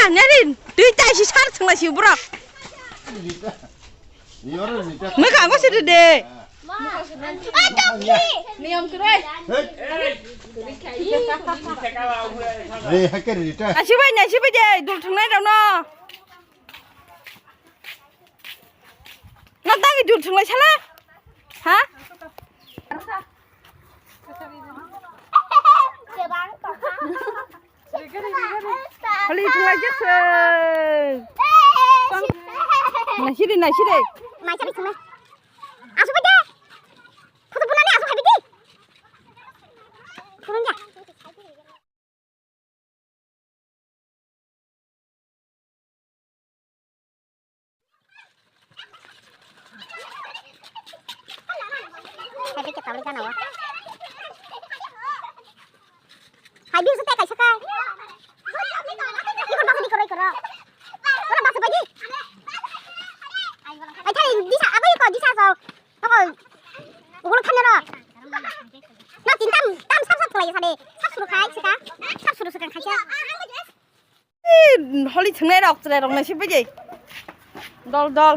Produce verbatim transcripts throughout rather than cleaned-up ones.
Nari, twi tai si sar thwngla si borok. Mwkang go sidi de. Niyom kwrwi. Hey. Hey, hacker Rita. Nasibai, nasibai de, dul thwngnai rokno. Nang tangwi dul thwnglai sala? Ha? Holi thwnglai jese. Naisidi, naisidi. Maisari thwnglai. Asuk de. Photo bunani asuk habi di. Phurung ya. Hai, bini sute kaisa kai. Ikor baksa di koroi koro. Ora baksa bagi. Ai, thari disa, abo ikor disa so. Toko, ugulo thani ro. No, tin tam, tam sap sap khlai sade. Sap suru khai sika. Sap suru sika khai sika. Holi thwngnai rok, chwrai rok naisik bai de. Dol, dol.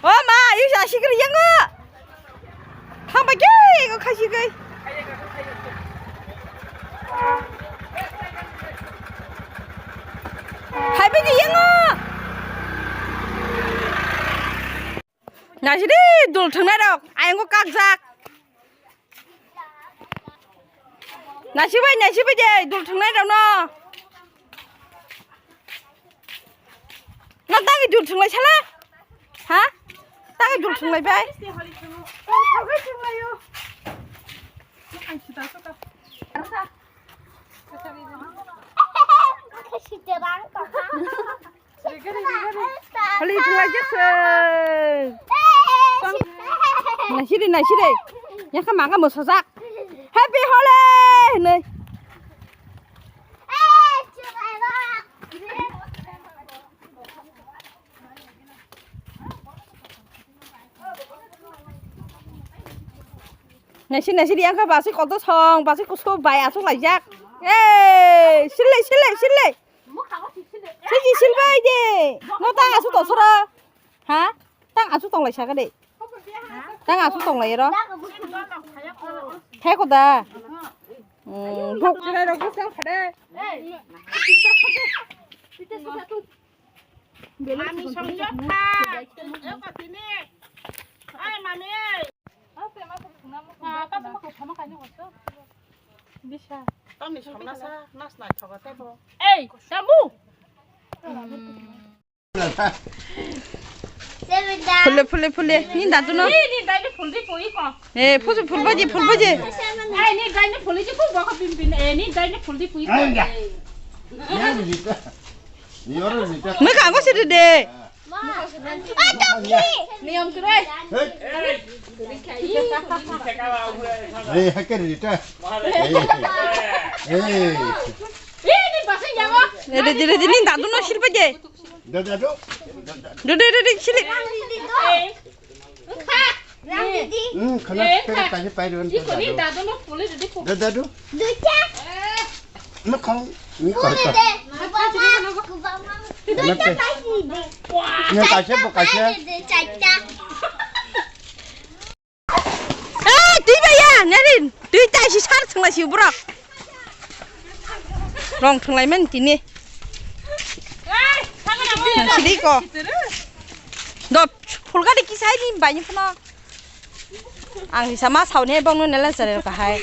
O ma, yu sa sikri yango. Thang bai ke, go khai sikri. Khai bai de yango. Naisidi dul thwngnai rok, ayang go kakjak. Naisibai, naisibai de, dul thwngnai rok no. No tangwi dul thwnglai sala? Ha? Tangwi dul thwnglai bai? Holi thwnglai jese. Naisidi, naisidi. Yakha maga mosajak. Happy Holi hinwi. Naisi, naisidi yakha basi koto song, basi kusu bai asuk laijak. Ei, sile, sile, sile. Siji silbai de. No tang asu tong soro. Ha? Tang asu tong lai saka de. Tang asu tong lai ro. Thai ko da. Hmm, buk. Mami songjak kha. Ai, mami. Tamni somnasa, nas nai thoga tebo. Ei, tamu. Phule, phule, phule. Ni dadu no. Ni, ni dai ni phul di pui ko. Eh, phuju phul baji, phul baji. Ai, ni dai ni phul di ko boko pin pin. Eh, ni dai ni phul di pui ko. Ai, ya. Eh. Ya, ni ta. Ni oro ni ta. Mwkang go sidi de. Niyom kwrwi. Hey. Hey, hacker Rita. Hey. Hey. Ready, ready, ni dadu no silba je. Da, da, do. Da, da, do, da, da, sili. Hmm, khana, khana, kaje pai ron, da, da, do. Da, da, do. Mwkhang, ni koi ta. Ni kaisa bo kaisa. Eh, twi bai ya, Nerin. Twi tai si sar thwnglai si borok. Rong thwnglai man tini. Sidi ko. Do, phulgadi kisai ni bai ni phano. Ang hisa ma sauni bongno nela sare kahai.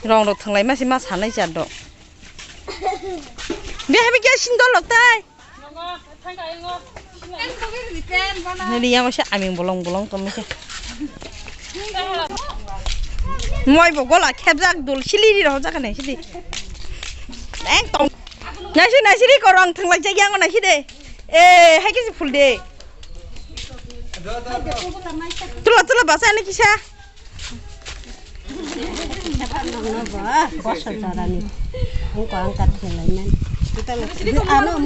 Rong rok thwnglai ma si ma sanai jar do. Be habi kya sindol lok tai. Neli yang se aming bolong bolong tong se. Moi bo gola khebjak dul sili ri rok jak ne sili. Ekdom. Nasi nasi ri korong thanglai jak yang nasi de. Eh, hai kisi phul de. Tula tula basa ani kisa. Bosor jorani. Ungko angkat khelaimani. Ano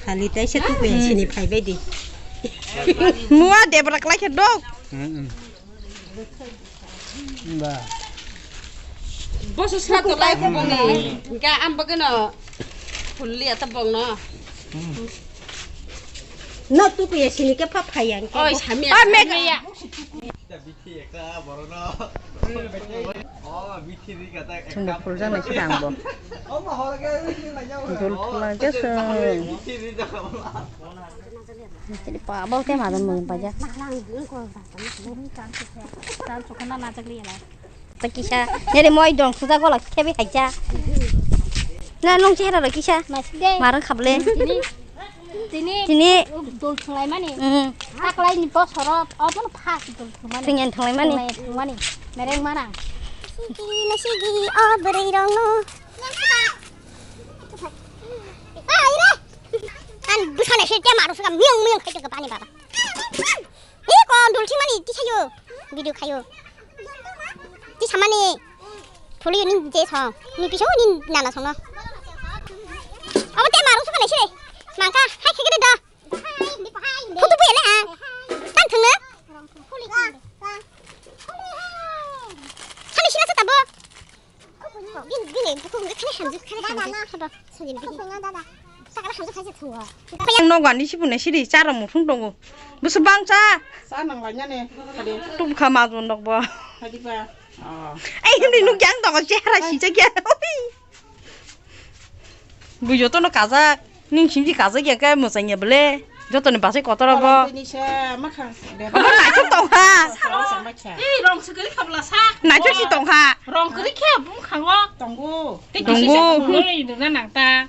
khali taisa tuku ya sini phaibai di. Mua debra klai khe dok. Ba. Boso sat to lai bongni. Ga am bagano. Phulli ata bongno. No tu kuya sini ke pha phayang ke. Oi, samia. Ah, mega. Chwngno phuljaknai se ang bo. Dol phulnai jaswng. Tini pa bo te madan mo paja. Ta kisa, nere moi dong suja gola khebi haija. Na nung chehra ro kisa. Masuk deh. Marang khable. Tini, tini, tini dol thunglai mani. Hmm. Taklai ni bosoro, obo no phas dol thungmani. Thungyan thunglai mani. Thunglai thungmani. Mereng mana. Sigi na sigi o bwrwi rong no. Ai re. An busane se te maru suka miang miang khai to pani baba. Ni kon dul thimani tisayo. Video khayo. Tisamani. Thuli ni je song. Ni piso ni nana song no. Abo te maru suka nai se. Mangka hai khigede da. Photo bu ele ha. Tan thung na. Sani sina sa tabo. Bini, bini, buku ngi khani hamju, khani hamju. Haba, sujin bini. Sakala hamju khaisa thuwa. Yang nogo ani sibuna siri chara muphung tongo. Busu bangsa. Sa nang lanya ne. Tum kha majun dok bo. Hadi ba. Oh. Ai hindi nuk yang tongo chehra sija kya. Bujo to no kajak. Ning simji kajak ya khe mwchang ya bole. Joto ni basai kotor abo. Tini se makhang. Abo naithok tong ha. Ei, rong se kwrwi kha bwla sa. Naithok si tong ha. Rong kwrwi khe bumkhango. Tongo. Tei kisa tongo. Nang ta.